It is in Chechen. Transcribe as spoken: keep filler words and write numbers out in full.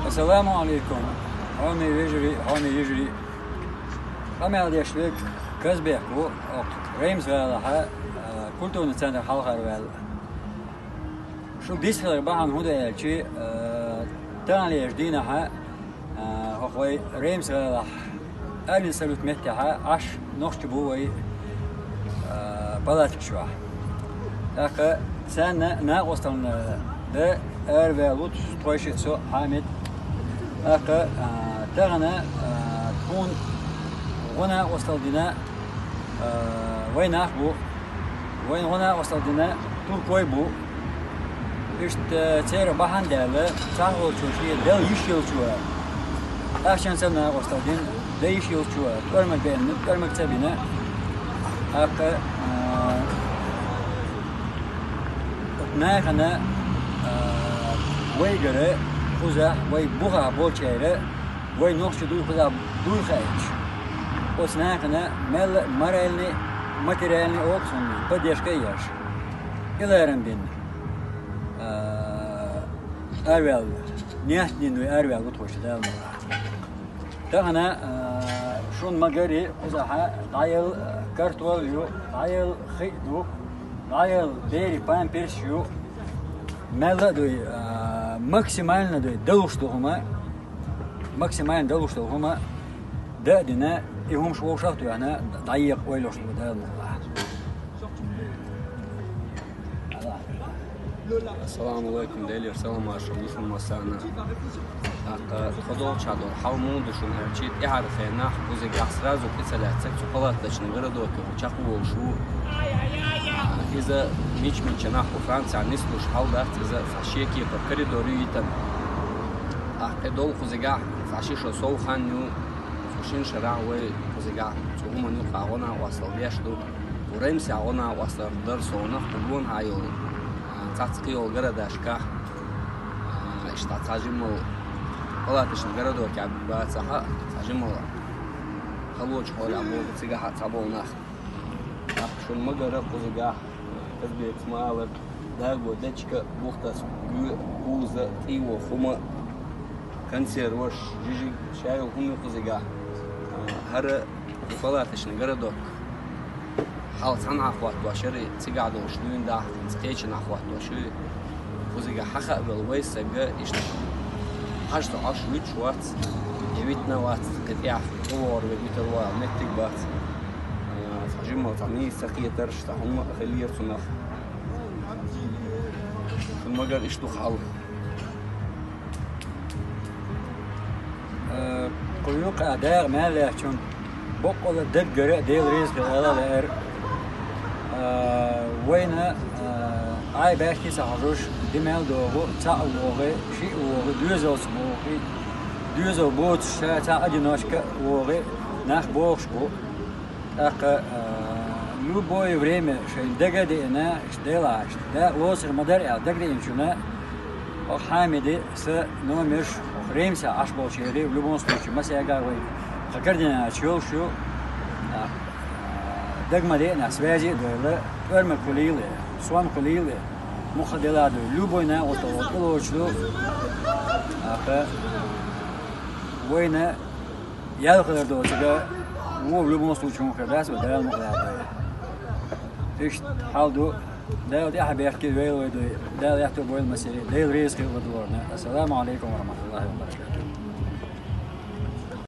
Ассаламу алейкум, хьоме вежарий, хьоме йижарий. Къамел деш верг Казбек ву, оха Римс-гӀалахьа, а, культурный центр хьалхара ваьлла. Шул дисхилар бахьана хӀун да аьлчи, а, таханлерча дийнахьа, а, хӀокху вай Римс-гӀалахь армин салют меттехьа Ӏаш нохчий бу вай, а, палаткаш чохь. ТӀаккха царна накъостална дан араваьлла ву тхойшиъ со Хьамид. ТӀаккха, а, тахана, а, тхуна гӀо накъостал дина, а, вай нах бу. Вайна гӀо накъостал дина туркой бу. Иштта церан бахьана даьлла, цхьаъ волчо шен дала йиш йолчо, ахчанца накъостал дина, дан йиш йолчо, тӀормаг беана, тӀормаг ца бина. ТӀаккха, а, оцу нахана, а, вайгара кхузахь, вай бухахь болчара, вай нохчий дуй кхузахь дуй хаьттича, оцу нахана мелла а моральный, материальный оксанный поддержка а еш, и ларам бина, а, араваьлла, нехтнин дуй араваьлла ву тхо шу Дала мукъ лахь. Тахана, а, шуна ма-гарра кхузахьа дӀаелла картол ю, дӀаелла хи ду, дӀаелла берийн памперс ю. Мелла а дуй, а, максимально дуй, далуш ду хӀума, максимально далуш ду хӀума дан а дина, и хӀумаш вовшах а тоьхна, дӀаекъа ойлуш ду Дала мукъ лахь. Ассаламу алейкум, Делера салам-маршалла бу шуна массарна. ТӀаккха тхо долчохь долу хьал муха ду шуна аьлчи, тӀаьхьара хенахь кхузигахь сразу кхин ца лаьцнарг цу палаткашна городочух чекхволуш ву. Иза мича-мичанахь кху Францехь нислуш хьал дац, иза цхьа шен кепара коридор ю йитина. ТӀаккха кхин долу кхузигахь цхьа ши шо сов хан ю, цу шина шарахь вай кхузигахь цу хӀуманна юкъахь гӀо накъосталла деш ду. Ву Римсехь гӀо накъосталла дар совнах, кху гонахьа йолу, а, цхьацца кхин йолу городашкахь, а, иштта цхьа жимма палаточный городок а бацахь, цхьа жимма халочу хьолехь боху цигахь а цхьаболу нах. ТӀаккха шуна ма-гарра кхузигахь, Казбекас ма-аллара, даго дечка, бухтас гуьйра, куза, тӀийо хӀума, консерваш, жижиг, шайолу хӀума ю кхузигахь. А, хӀара палаточный городок хьал цхьанхьа хӀоттош яра, цигахь долуш дуьйна дахьа, хӀинца кхечанхьа хӀоттош ю. Кхузигахь хьахаа велла вай стаг иштта хьажа цхьа Ӏаш вуьтуш вац, я витина вац, кхин тӀехь къовгӀар вай витар ву аьлла меттиг бац. А, цхьа жимма цхьа нийса ца кхетарш, цхьа хӀума а хиллера цунах. Шуна ма-гарра иштта ду хьал. Э, кху юкъа дагӀа мел лаьттачунна боккъала даггара а Дела реза хила ала лаьара. Э, вайна, э, Ӏай баьхкий ца хьожуш, де мел догӀу, цхьаъ а вогӀий, шиъ а вогӀий, доьзалца вогӀий, доьзал боцуш ша цхьа одиночка а вогӀий, нах бохуш бу. ТӀаккха, а, любое время шайн дага а деана, иштта делахь, иштта дакъа лоцур ма дара аьлла дагадеанчунна, хӀокху Хьамиди сан номерш хӀокху Римсехь Ӏаш болчеран, в любом случае, масега вай кху координаташ йолуш ю, а, дага ма деана, связи а дойла, тӀормаг хуьлийла, сом хуьлийла, муха делахь а дуй, любой накъосталла тӀелоцуш ду, тӀаккха вайна ял хилар доцург, вон в любом случае хӀума хир дац, вай Дала мукъ лахь. Иштта хьал ду, Дала тӀаьхьа бехке вайла вай дуй, Дала аьтто бойла массеран, Дела реза хила вай дворна. Ассаламу алейкум ва рахматуллахи ва баракатух.